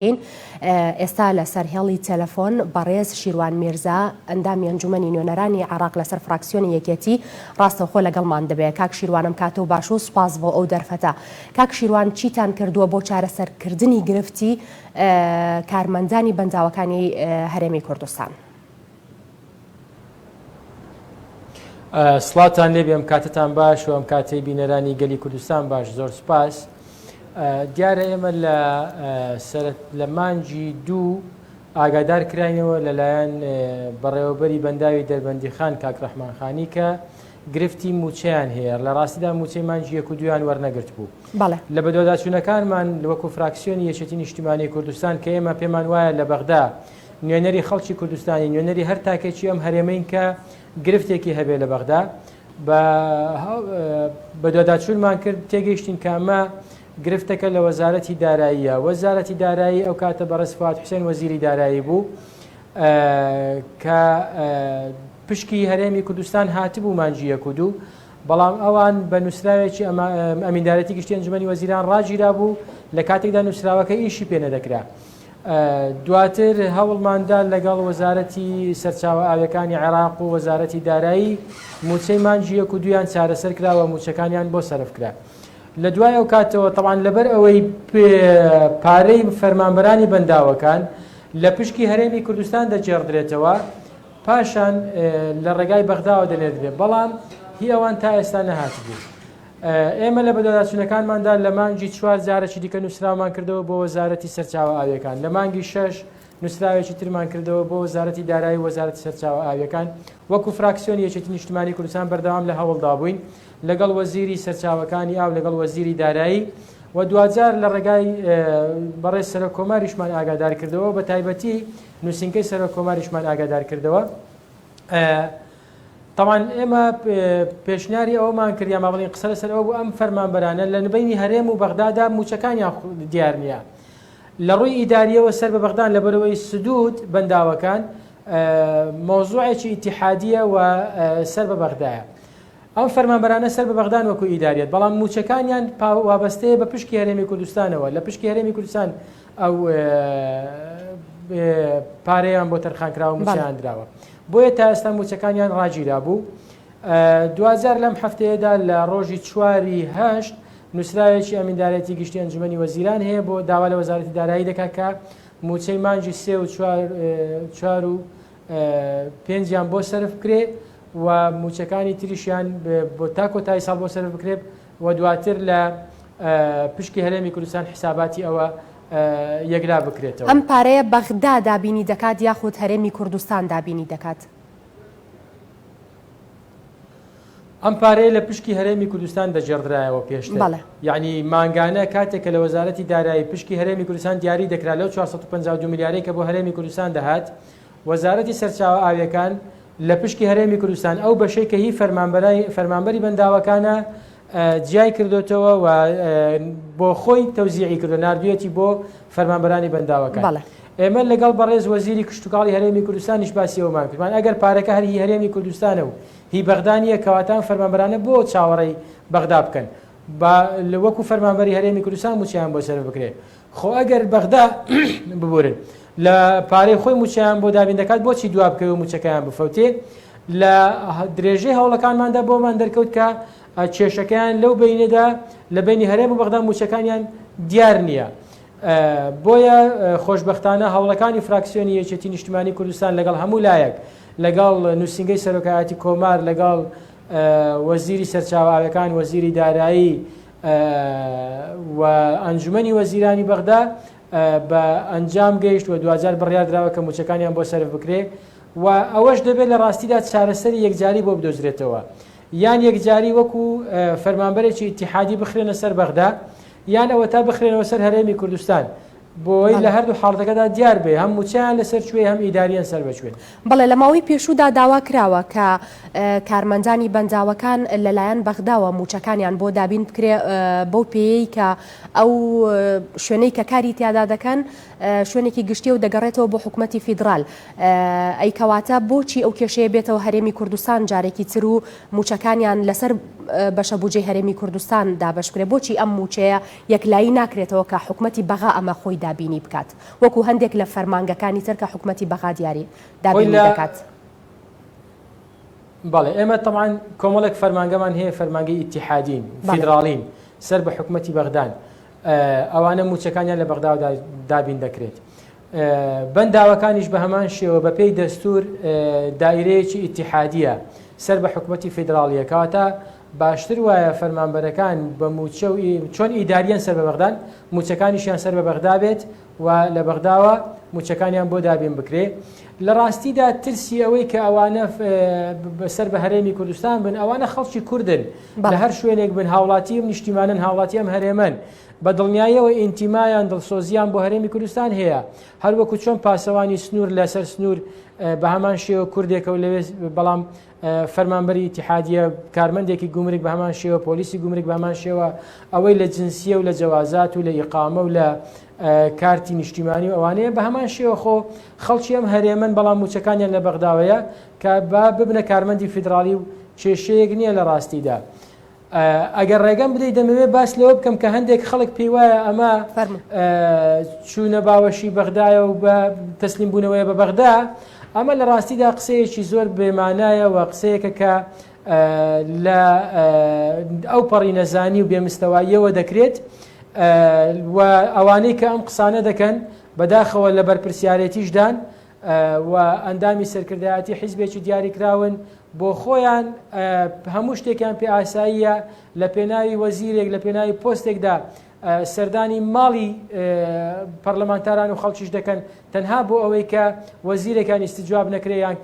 ئێستا لەسەر هێڵی تەلەفۆن بەڕێز شیروان میرزا ئەندامی ئەنجومەنی نوێنەرانی عێراق لەسەر فراکسیۆنی یەکێتی ڕاستەوخۆ لەگەڵمان دەبێ. کاک شیروان ئەم کاتەو باش و سوپاس بۆ ئەو دەرفەتە. کاک شیروان چیتان کردووە بۆ چارەسەرکردنی گرفتی کارمەندانی بەنداوەکانی هەرێمی کوردستان؟ سڵاوتان لێبێ ئەم کاتەتان باش و ئەم کاتەی بینەرانی گەلی کوردستان باش زۆر سپاس دیارە ئێمە لە سەرت لە مانگی دوو ئاگادار کراینەوە لەلایەن بەڕێوەبەری بەنداوی دەربەندیخان کاک ڕەحمانخانی کە گرفتی موچەیان هەیە لە ڕاستیدا موچەی مانگی یەک و دویان وەرنەگرت بوو لە بەدواداچوونەکانمان وەکو فراکسیۆنی یەکێتی نیشتیمانی کوردستان کە ئێمە پێمان وایە لە بەغدا نوێنەری خەڵکی کوردستانی، نوێنەری هەر تاکێکی ئەم هەرێمەین کە گرفتێکی هەبێ لە بەغدا. بە بەدواداچوونمان کرد تێگەیشتین کە ئەمە گرفتەکە لە وەزارەتی داراییە. وەزارەتی دارایی ئەو کاتە بەڕێز فواد حوسێن وەزیری دارایی بوو کە پشکی هەرێمی کوردستان هاتبوو مانگی یەک و دوو، بەڵام ئەوان بە نووسراوێکی ئەمیندارێتی گشتی ئەنجومەنی وەزیران ڕاگیرابوو لە کاتێکدا نووسراوەکە ئیشی پێ نەدەکرا. دواتر هەوڵماندا لەگەڵ وەزارەتی سەرچاوە ئاویەکانی عێراق و وەزارەتی دارایی مووچەی مانگی یەک و دوویان چارەسەر کرا و مووچەکانیان بۆ سەرف کرا. لە دوای ئەو کاتەوە تەبعەن لەبەر ئەوەی پارەی فەرمانبەرانی بەنداوەکان لە پشکی هەرێمی کوردستان دەگێڕدرێتەوە پاشان لە ڕێگای بەغداوە دەنێردرێت بەڵام هی ئەوان تا ئێستا نەهاتبوو. ئێمە لە بەدواداچوونەکانماندا لە مانگی چوار جارێکی دیکە نووسراومان کردەوە بۆ وەزارەتی سەرچاوە ئاویەکان، لە مانگی شەش نووسراوێکی ترمان کردەوە بۆ وەزارەتی دارایی و وەزارەتی سەرچاوە ئاویەکان. وەکو فراکسیۆنی یەکێتی نیشتمانی کوردستان بەردەوام لە هەوڵدا بووین لەگەڵ وەزیری سەرچاوەکانی ئاو، لەگەڵ وەزیری دارایی و دواجار لە ڕێگای بەڕێز سەرۆک کۆماریشمان ئاگادار کردەوە، بە تایبەتی نووسینگەی سەرۆک کۆماریشمان ئاگادار کردەوە. تەبعەن ئێمە پێشنیاری ئەوەمان کرد یان با بڵێین قسە لەسەر ئەوە بوو ئەم فەرمانبەرانە لە بەینی هەرێم و بەغدادا مووچەکانیان دیار نییە لە ڕووی ئیداریەوە سەر بە بەغدان لەبەرەوەی سدود بەنداوەکان مەوزوعێکی ئیتیحادیە و سەر بە بەغدایە ئەم فەرمانبەرانە سەر بە بەغدان وەکو ئیداریەت بەڵام مووچەکانیان وابەستەیە بە پشکی هەرێمی کوردستانەوە لە پشکی هەرێمی کوردستان ئەو پارەیان بۆ تەرخان کراوە مووچەیان دراوە بۆیە تا ئێستا مووچەکانیان ڕاگیرابوو. دواجار لەم هەفتەیەدا لە ڕۆژی چواری هەشت نووسراوێکی ئەمیندارێتی گشتی ئەنجومەنی وەزیران هەیە بۆ داوا لە وەزارەتی دارایی دەکات کە مووچەی مانگی سێ و چوار و پێنجیان بۆ سەرف بکرێ و مووچەکانی تریشیان بۆ تا کۆتایی ساڵ بۆ سەرف بکرێت و دواتر لە پشکی هەرێمی کوردستان حیساباتی ئەوە یەکلا بکرێتەوە. ئەم پارەیە بەغدا دابینی دەکات یاخود هەرێمی کوردستان دابینی دەکات؟ ئەم پارەیە لە پشکی هەرێمی کوردستان دەگێڕدرایەوە پێشتر. بەڵێ. یەعنی مانگانە کاتێک کە لە وەزارەتی دارایی پشکی هەرێمی کوردستان دیاری دەکرا لەو 452 ملیارەی کە بۆ هەرێمی کوردستان دەهات وەزارەتی سەرچاوە ئاویەکان لە پشکی هەرێمی کوردستان ئەو بەشەی کە هی فەرمانبەری بەنداوەکانە جیای کردوتەوە و بۆ خۆی تەوزیعی کردو ناردویەتی بۆ فەرمانبەرانی بەنداوەکان. ئێمە لەگەڵ بەڕێز وەزیری کشتوکاڵی هەرێمی کوردستانیش باسی ئەومان کردمان ئەگەر پارەکە هەر هی هەرێمی کوردستانە و هی بەغدا نییە کەواتە ئەم فەرمانبەرانە بۆ چاوەڕێی بەغدا بکەن با وەکو فەرمانبەری هەرێمی کوردستان مووچەیان بۆ سەرف بکرێت خۆ ئەگەر بەغدا ببورن لە پارەی خۆی مووچەیان بۆ دابین دەکات بۆچی دوا بکەوێ و مووچەکەیان بفەوتێ لە درێژەی هەوڵەکانماندا بۆمان دەرکەوت کە کێشەکەیان لەو بینەدا لە بینی هەرێم و بەغدا مووچەکانیان دیار نییە. بۆیە خۆشبەختانە هەوڵەکانی فراکسیۆنی یەکێتی نیشتمانی کوردستان لەگەڵ هەموو لایەک لەگەڵ نووسینگەی سەرۆکایەتی کۆمار لەگەڵ وەزیری سەرچاوە ئاوەکان وەزیری دارایی و ئەنجومەنی وەزیرانی بەغدا بە ئەنجام گەیشت و دواجار بڕیار دراوە کە مووچەکانیان بۆ سەرف بکرێ و ئەوەش دەبێت لە ڕاستیدا چارەسەری یەکجاری بۆ بدۆزرێتەوە یان یەکجاری وەکو فەرمانبەرێکی ئیتیحادی بخرێنە سەر بەغدا یان ئەوەتا بخرێنەوە سەر هەرێمی کوردستان بۆی لە هەردوو حاڵەتەکەدا دیار بێ هەم مووچەیان لەسەر کوێ هەم ئیداریان سەر بە کوێن. بەڵێ لە ماوەی پێشوودا داوا کراوە کە کارمەندانی بەنداوەکان لەلایەن بەغداوە مووچەکانیان بۆ دابین بکرێ بەو پێیەی کە ئەو شوێنەی کە کاری تیادا دەکەن شوێنێکی گشتیە و دەگەڕێتەوە بۆ حکومەتی فیدرال ئەی کەواتە بۆچی ئەو کێشەیە بێتەوە هەرێمی کوردستان جارێکی تر و مووچەکانیان لەسەر بەشە بوجەی هەرێمی کوردستان دابەش بکرێت بۆچی ئەم مووچەیە یەکلایی ناکرێتەوە کە حکومەتی بەغا ئەمە خۆی دابین. دابینی بکات وەکو هەندێک لە فەرمانگەکانی تر کە حکومەتی بەغا دیاری دابینی دەکات؟ بەڵێ ئێمە تەبعەن کۆمەڵێک فەرمانگەمان هەیە فەرمانگەی ئیتیحادین فیدراڵین سەر بە حکومەتی بەغدان ئەوانە موچەکانیان لە بەغداوە دابین دەکرێت. بەنداوەکانیش بە هەمان شێوە بەپێی دەستور دایرەیەکی ئیتیحادیە سەر بە حکومەتی فیدراڵیە کەواتە باشتر وایە فەرمانبەرەکان بە موچە و چۆن ئیداریان سەر بە بەغدان موچەکانیشیان سەر بە بەغدا بێت و لە بەغداوە موچەکانیان بۆ دابین بکرێ لە ڕاستیدا ترسی ئەوەی کە ئەوانە سەر بە هەرێمی کوردستان بن ئەوانە خەڵکی کوردن لە هەر شوێنێک بن هاوڵاتی ئەم نیشتیمانن هاوڵاتی ئەم هەرێمەن بە دڵنیاییەوە ئینتیمایان دڵسۆزیان بۆ هەرێمی کوردستان هەیە هەروەکو چۆن پاسەوانی سنوور لەسەر سنوور بە هەمان شێوە کوردێکە و لەوێ بەڵام فەرمانبەری ئیتیحادیە، کارمەندێکی گومرگ بە هەمان شێوە، پۆلیسی گومرگ بە هەمان شێوە، ئەوەی لە جنسیە و لە جەوازات و لە ئیقامە و لە کارتی نیشتیمانی و ئەوانەیە بە هەمان شێوە خۆ خەڵکی ئەم هەرێمەن بەڵام موچەکانیان لە بەغداوەیە کە با ببنە کارمەندی فیدراڵی و کێشەیەک نییە لە ڕاستیدا. ئەگەر ڕێگەم بدەیت دەمەوێت باس لەوە بکەم کە هەندێک خەڵک پێی وایە ئەمە چوونە باوەشی بەغدایە و بە تەسلیم بوونەوەیە بە بەغدا ئەمە لە ڕاستیدا قسەیەکی زۆر بێمانایە و قسەیەکە کە لە ئەو پەڕی نەزانی و بێمستەواییەوە دەکرێت و ئەوانەی کە ئەم قسانە دەکەن بەداخەوە لە بەرپرسیارێتیشدان و ئەندامی سەرکردایەتی حیزبێکی دیاریکراون، بۆ خۆیان هەموو شتێکیان پێ ئاساییە، لە پێناوی وەزیرێک، لە پێناوی پۆستێکدا سەردانی ماڵی پەرلەمانتاران و خەڵکیش دەکەن تەنها بۆ ئەوەی کە وەزیرێکیان ئیستجواب نەکرێ یان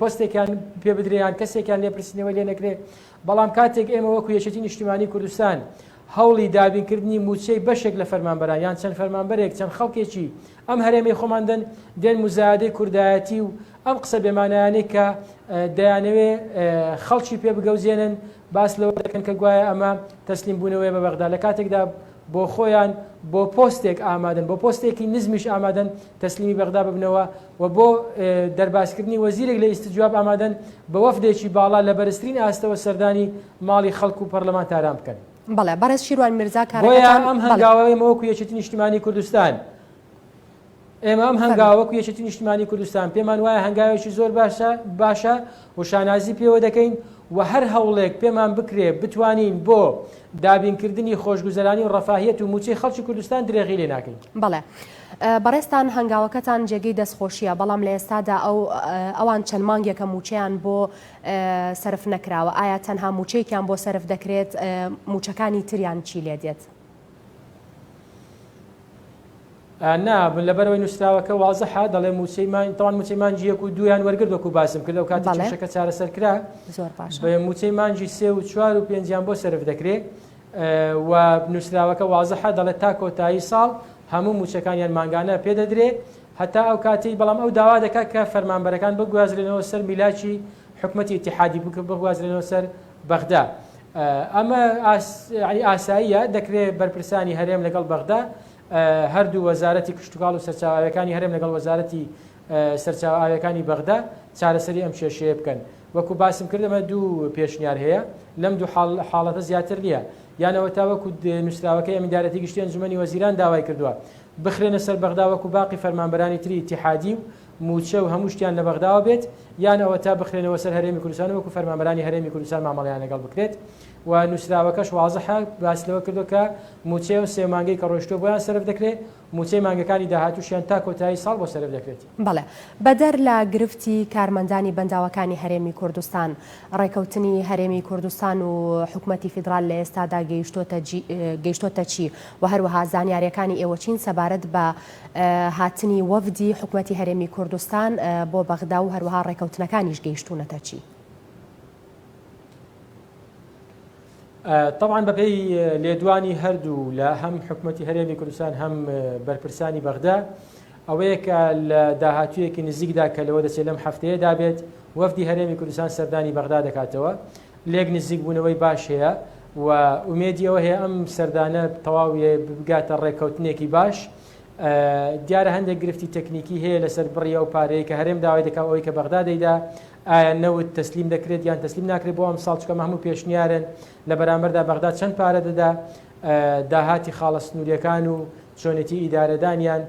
پۆستێکیان پێ بدرێ یان کەسێکیان لێپرسینەوەی لێ نەکرێ. بەڵام کاتێک ئێمە وەکو یەکێتی نیشتیمانی کوردستان هەوڵی دابینکردنی مووچەی بەشێک لە فەرمانبەران یان چەند فەرمانبەرێک چەند خەڵکێکی ئەم هەرێمەی خۆمان دەن، دێن موزایەدەی کوردایەتی و ئەم قسە بێمانایانەی کە دەیانەوێ خەڵکی پێ بگەوزێنن باس لەوە دەکەن کە گوایە ئەمە تەسلیم بوونەوەیە بە بەغدا لە کاتێکدا بۆ خۆیان بۆ پۆستێک ئامادەن بۆ پۆستێکی نزمیش ئامادەن تەسلیمی بەغدا ببنەوە و بۆ دەربازکردنی وەزیرێک لە ئیستجواب ئامادەن بە وەفدێکی باڵا لە بەرزترین ئاستەوە سەردانی ماڵی خەڵک و پەرلەمانتاران بکەن. بەڵێ بەڕێز شیروان میرزا بۆیە کارەکەتان ئەم بەڵێ. هەنگاوە ئێمە وەکو یەکێتی نیشتیمانی کوردستان ئێمە ئەم فەرموو. هەنگاوە وەکو یەکێتی نیشتیمانی کوردستان پێمان وایە هەنگاوێکی زۆر باشە باشە و شانازی پێوە دەکەین و هەر هەوڵێک پێمان بکرێ بتوانین بۆ دابینکردنی خۆشگوزەرانی و ڕەفاهیەت و مووچەی خەڵکی کوردستان درێغی لێ ناکەین. بەڵێ بەڕێزتان هەنگاوەکەتان جێگەی دەستخۆشییە، بەڵام لە ئێستادا ئەو ئەوان چەند مانگێکە مووچەیان بۆ سەرف نەکراوە، ئایا تەنها مووچەیەکیان بۆ سەرف دەکرێت، مووچەکانی تریان چی لێ دێت؟ نا لەبەرئەوەی نووسراوەکە وازحە دەڵێ مووچەی مانگ تەوان مووچەی مانگی یەک و دوویان وەرگرت وەکو باسم کرد ئەو کاتی کێشەکە چارەسەر کرا زۆر باشە مووچەی مانگی سێ و چوار و پێنجیان بۆ سەرف دەکرێ و نووسراوەکە وازحە دەڵێت تا کۆتایی ساڵ هەموو مووچەکانیان مانگانە پێدەدرێ هەتا ئەو کاتەی بەڵام ئەو داوا دەکات کە فەرمانبەرەکان بگوازرێنەوە سەر میلاکی حکومەتی ئیتیحادی بگوازرێنەوە سەر بەغدا ئەمە ئاساییە دەکرێت بەرپرسانی هەرێم لەگەڵ بەغدا هەردوو وەزارەتی کشتوکاڵ و سەرچاوە ئاویەکانی هەرێم لەگەڵ وەزارەتی سەرچاوە ئاویەکانی بەغدا چارەسەری ئەم کێشەیە بکەن وەکو باسم کرد ئەمە دوو پێشنیار هەیە لەم دوو حاڵەتە زیاتر نییە یانەوە تا وەکو نووسراوەکەی ئەمیندارەتی گشتی ئەنجومەنی وەزیران داوای کردووە بخرێنە سەر بەغدا وەکو باقی فەرمانبەرانی تری ئیتیحادی و مووچە و هەموو شتیان لە بەغداوە بێت یان ئەوەتا بخرێنەوە سەر هەرێمی کوردستان و وەکو فەرمانبەرانی هەرێمی کوردستان مامەڵەیان لەگەڵ بکرێت و نووسراوەکەش وازحە باس لەوە کردووە کە مووچەی ئەو سێ مانگەی کە ڕۆیشتووە بۆیان سەرف دەکرێت مووچەی مانگەکانی داهاتووشیان تا کۆتایی ساڵ بۆ سەرف دەکرێت. بەڵێ. بەدەر لە گرفتی کارمەندانی بەنداوەکانی هەرێمی کوردستان، ڕێکەوتنی هەرێمی کوردستان و حکومەتی فیدڕال لە ئێستادا گەیشتۆتە چی و هەروەها زانیاریەکانی ئێوە چین سەبارەت بە هاتنی وەفدی حکومەتی هەرێمی کوردستان بۆ بەغدا و هەروەها ڕێکەوتنەکانیش گەیشتوونەتە چی؟ تەبعەن بەپێی لێدوانی هەردوو لە هەم حکومەتی هەرێمی کوردستان هەم بەرپرسانی بەغدا ئەوەیە کە لە داهاتوویەکی نزیکدا کە لەوە دەچێت لەم هەفتەیەدا بێت وەفدی هەرێمی کوردستان سەردانی بەغدا دەکاتەوە لێک نزیک بوونەوەی باش هەیە و ئومێدی ئەوە هەیە ئەم سەردانە تەواو بگاتە ڕێککەوتنێکی باش دیارە هەندێک گرفتی تەکنیکی هەیە لەسەر بڕی ئەو پارەیە کە هەرێم داوای دەکا ئەوەی کە بەغدا دەیدا ئایا نەوت تەسلیم دەکرێت یان تەسلیم ناکرێت بۆ ئەمساڵ چونکە ئەمە هەموو پێشنیارن لە بەرامبەردا بەغدا چەند پارە دەدا داهاتی خاڵە سنووریەکان و. چۆنێتی ئیدارەدانیان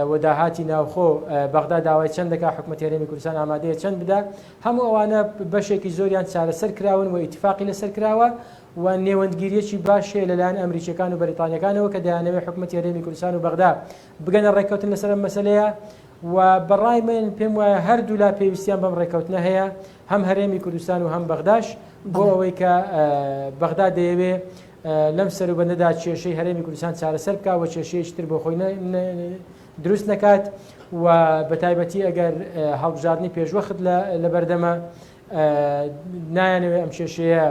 و داهاتی ناوخۆ، بەغدا داوای چەند دەکا، حکومەتی هەرێمی کوردستان ئامادەیە چەند بدا، هەموو ئەوانە بەشێکی زۆریان چارەسەر کراون و ئیتیفاقی لەسەر کراوە و نێوەندگیرییەکی باش هەیە لەلایەن ئەمریکییەکان و بەریتانییەکانەوە کە دەیانەوێت حکومەتی هەرێمی کوردستان و بەغدا بگەنە ڕێککەوتن لەسەر ئەم مەسەلەیە و بەڕای من پێم وایە هەردوولا پێویستیان بەم ڕێککەوتنە هەیە هەم هەرێمی کوردستان و هەم بەغداش بۆ ئەوەی کە بەغدا دەیەوێ لەم سەروبەندەدا کێشەی هەرێمی کوردستان چارەسەر بکا و کێشەیەکی تر بۆ خۆی دروست نەکات و بە تایبەتی ئەگەر هەڵبژاردنی پێشوەخت لە بەردەمە نایانەوێت ئەم کێشەیە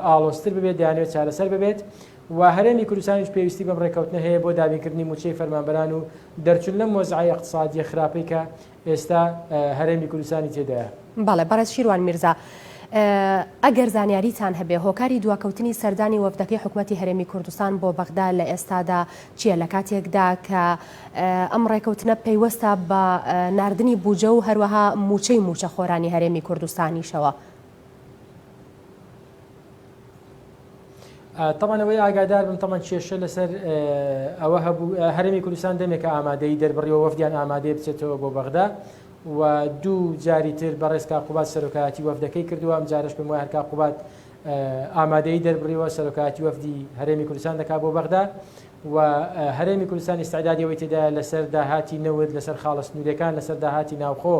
ئاڵۆزتر ببێت دەیانەوێت چارەسەر ببێت و هەرێمی کوردستانیش پێویستی بەم ڕێککەوتنە هەیە بۆ دابینکردنی مووچەی فەرمانبەران و دەرچوون لەم وەزعە ئیقتسادییە خراپەی کە ئێستا هەرێمی کوردستانی تێدایە. بەڵێ بەڕێز شیروان میرزا، ئەگەر زانیاریتان هەبێ هۆکاری دواکەوتنی سەردانی وەفدەکەی حکومەتی هەرێمی کوردستان بۆ بەغدا لە ئێستادا چییە لە کاتێکدا کە ئەم ڕێکەوتنە پەیوەستە بە ناردنی بوجە و هەروەها مووچەی مووچەخۆرانی هەرێمی کوردستانیشەوە؟ تەبعەن ئەوەی ئاگادار بم تەبعەن کێشە لەسەر ئەوە هەبوو هەرێمی کوردستان دەمێکە ئامادەی دەربڕیەوە وەفدیان ئامادەیە بچێتەوە بۆ بەغدا و دوو جاری تر بەڕێز کاک قوباد سەرۆکایەتی وەفدەکەی کردووە ئەم جارەش پێم وایە هەر کاک قوباد ئامادەی دەربڕیوە سەرۆکایەتی وەفدی هەرێمی کوردستان دەکات بۆ بەغدا و هەرێمی کوردستان ئیستعدادی ئەوەی تێدایە لەسەر داهاتی نەوت لەسەر خاڵە سنووریەکان لەسەر داهاتی ناوخۆ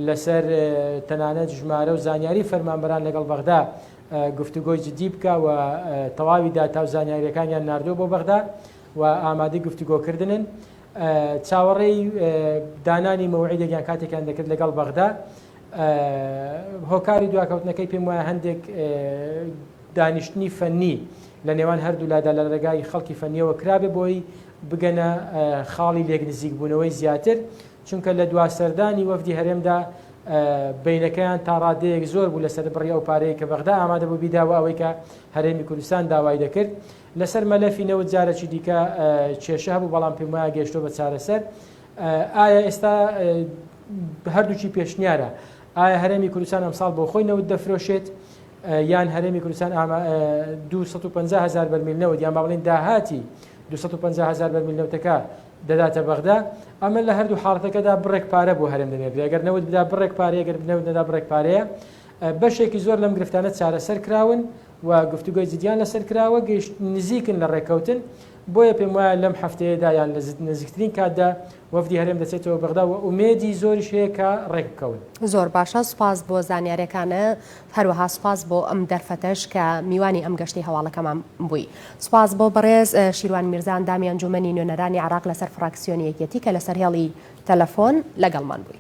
لەسەر تەنانەت ژمارە و زانیاری فەرمانبەران لەگەڵ بەغدا گفتوگۆی جدی بکا و تەواوی داتا و زانیاریەکانیان ناردووە بۆ بەغدا و ئامادەی گفتوگۆکردنن. چاوەڕێی دانانی مەوعیدێک یان کاتێکیان دەکرد لەگەڵ بەغدا. هۆکاری دواکەوتنەکەی پێم وایە هەندێک دانیشتنی فەنی لە نێوان هەردوولادا لە ڕێگای خەڵکی فەنیەوە کرابێ بۆی بگەنە خاڵی لێک نزیکبوونەوەی زیاتر. چونکە لە دوا سەردانی وەفدی هەرێمدا بەینەکەیان تا ڕادەیەک زۆر بوو لەسەر بڕی ئەو پارەیە کە بەغدا ئامادە بوو بیدا و ئەوەی کە هەرێمی کوردستان داوای دەکرد. لەسەر مەلەفی نەوت جارێکی دیکە کێشە هەبوو بەڵام پێم وایە گەیشتووە بە چارەسەر. ئایا ئێستا هەردووکی پێشنیارە ئایا هەرێمی کوردستان ئەمساڵ بۆ خۆی نەوت دەفرۆشێت یان هەرێمی کوردستان 250 هزار بەرمیل نەوت یان با بڵێین داهاتی 250 هزار بەرمیل نەوتەکە دەداتە بەغدا، ئەمە لە هەردوو حاڵەتەکەدا بڕێک پارە بۆ هەرێم دەنێردرێت، گەر نەوت بدا بڕێک پارەیە، گەر نەوت نەدا بڕێک پارەیە، بەشێکی زۆر لەم گرفتانە چارەسەر کراون و گفتوگۆی جدیان لەسەر کراوە، گەیشت نزیکن لە ڕێککەوتن، بۆیە پێموایە لەم هەفتەیەدا یان لە نزیکترین کاتدا وەفدی هەرێم دەچێتەوە بەغدا و ئومێدی زۆریش هەیە کە ڕێکبکەون. زۆر باشە سوپاس بۆ زانیاریەکانت هەروەها سوپاس بۆ ئەم دەرفەتەش کە میوانی ئەم گەشتەی هەواڵەکەمان بووی. سوپاس بۆ بەڕێز شیروان میرزا ئەندامی ئەنجومەنی نوێنەرانی عێراق لەسەر فڕاکسیۆنی یەکێتی کە لەسەر هێڵی تەلەفۆن لەگەڵمان بووی.